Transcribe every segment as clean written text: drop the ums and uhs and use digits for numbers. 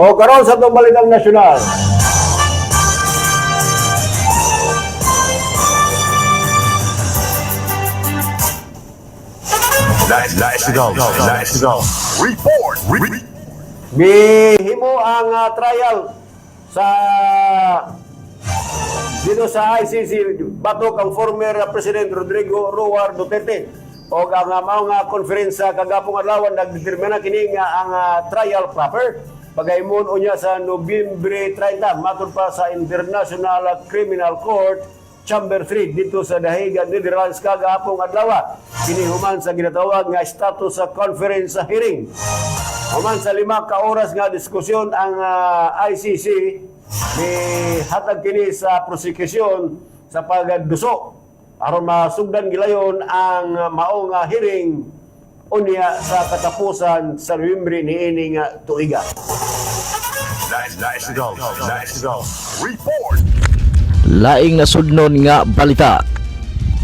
O karon sa atong balitang nasyonal. National, national. Report. Gihimo ang trial sa dito sa ICC batok ang former President Rodrigo Roa Duterte. Og ang mao nga konferensya kagapong adlaw nagdetermina kini nga ang trial proper pagahimon unya sa Nobyembre 30, matud pa sa International Criminal Court Chamber 3 dito sa The Hague, Netherlands, kagahapong adlaw. Kini human sa ginatawag nga status sa conference sa hearing. Human sa 5 ka oras nga diskusyon, ang ICC ni hatag kini sa prosecution sa pagduso aron masugdan gilayon ang mao nga hearing unya sa katapusan sa Nobyembre niini nga tuiga. National, national. Report. Laing nasudnon nga balita.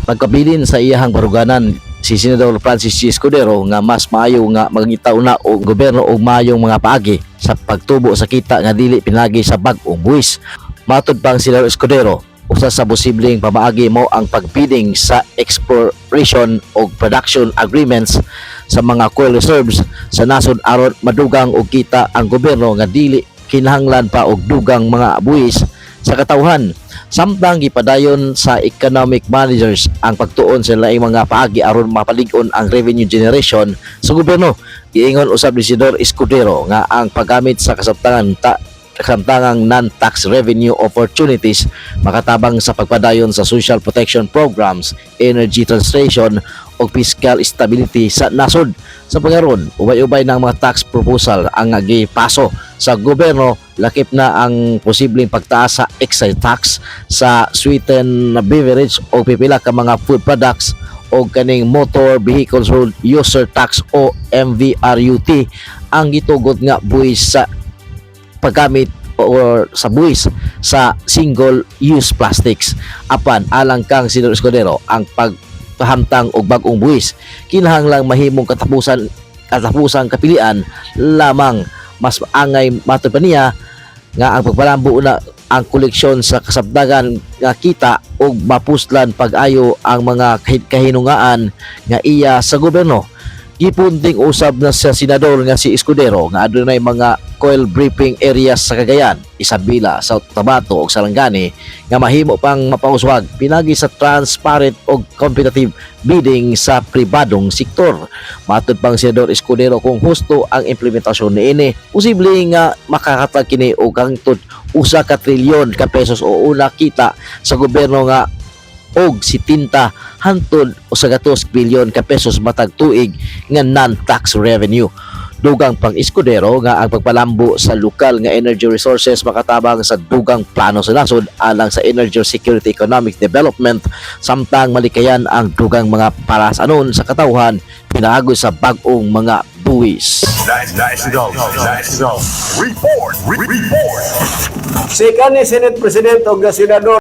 Pagkabilin sa iyahang baruganan si Senador Francis G. Escudero nga mas maayo nga mangitaw na og gobyerno og maayong mga paagi sa pagtubo sa kita nga dili pinagi sa bag-ong buwis. Matud pang Senador Escudero, usa sa posibleng pamaagi mo ang pagbidding sa exploration og production agreements sa mga coal reserves sa nasod aron madugang og kita ang gobyerno nga dili kinahanglan pa og dugang mga buwis sa katawhan, samtang gipadayon sa economic managers ang pagtuon sa laing mga paagi aron mapalig-on ang revenue generation sa gobyerno. Giingon usab ni Senador Escudero nga ang paggamit sa kasabtangan ta kasamtangang non-tax revenue opportunities makatabang sa pagpadayon sa social protection programs, energy transition ug fiscal stability sa nasod. Sa pangaron, ubay-ubay ng mga tax proposal ang gipaso sa gobyerno, lakip na ang posibleng pagtaas sa excise tax sa sweetened beverage o pipila ka mga food products o kaning motor vehicles road user tax o MVRUT, ang gitugot nga buwis sa paggamit or sa buwis sa single use plastics. Apan alang kang Senador Escudero, ang pagpahamtang og bag-ong buwis kinahanglang mahimong katapusan katapusang kapilian lamang. Mas angay, matod pa niya, nga ang pagpalambo na ang koleksyon sa kasabdagan nga kita og mapuslan pag-ayo ang mga kahinungaan nga iya sa gobyerno. Gipunting usab na sa senador nga si Escudero nga adunay mga coal briefing areas sa Cagayan, Isabela, South Cotabato ug Sarangani nga mahimo pang mapauswag pinagi sa transparent ug competitive bidding sa pribadong sektor. Matod pang Senador Escudero, kung husto ang implementasyon niini, posible nga makakatag kini og hangtod 1 ka trilyon ka pesos o una kita sa gobyerno nga og 70 hantod 100 bilyon ka pesos matag tuig nga non-tax revenue. Dugang pang Escudero nga ang pagpalambo sa lokal nga energy resources makatabang sa dugang plano sa nasod alang sa energy security, economic development, samtang malikayan ang dugang mga parasanon sa katawhan pinaagi sa bag-ong mga buwis. National, national. Report. Report. Si kani Senate President o senador